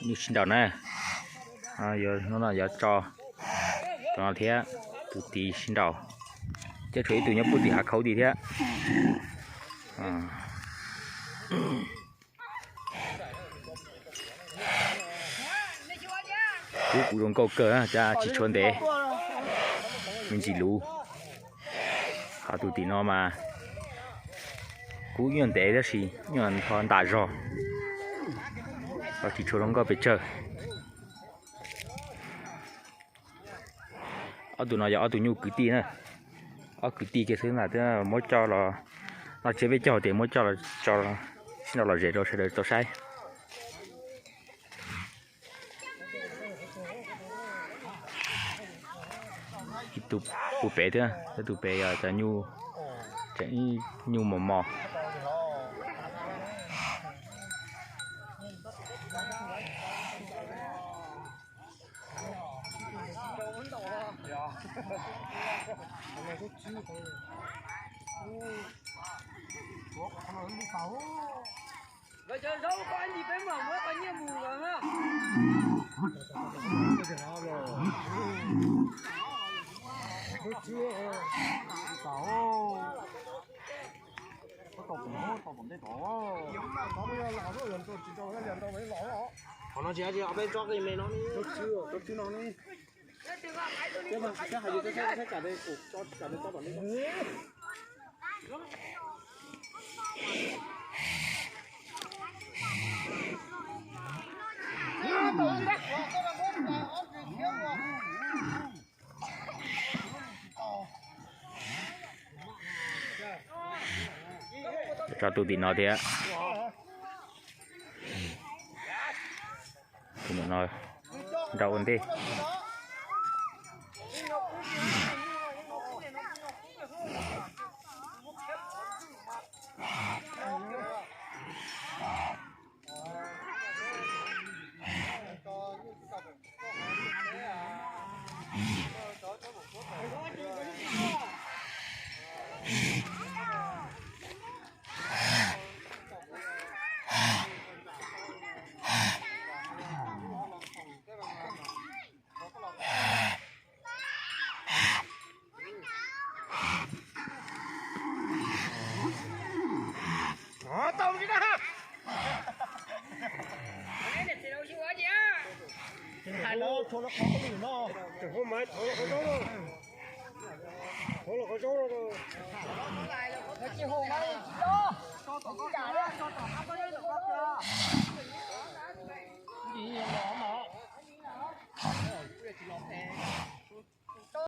Nyuj sib nraus na. Hnub no yuav tso tus no thiab, tus tid sib nraus. Thiab tshuav ib tug nyob puag tim hav khaub tid thiab. Kub kuv zoo nkauj kawg, cas tsis tshua ntev, me ntsis luv. Ho tus tim no mas kub nyuaj ntev tab sis nyuaj nrho ntam zog, ho tsis tshua zoo nkauj pes tsawg. Ob tug no yog ob tug nyuj kwv tij na, ob kwv tij kiag xwb na, muab coj los noj tsiab peb caug tias muab coj los tso, sib nraus los zem rau sawv daws tau saib. Ib tug puag pem thiab, ib tug pem yog cov nyuj, tseem ib nyuj mos mos. Qhov no tsis, peb tso me no ne. Tso tus tim no thiab. Tus no nrau ua ntej.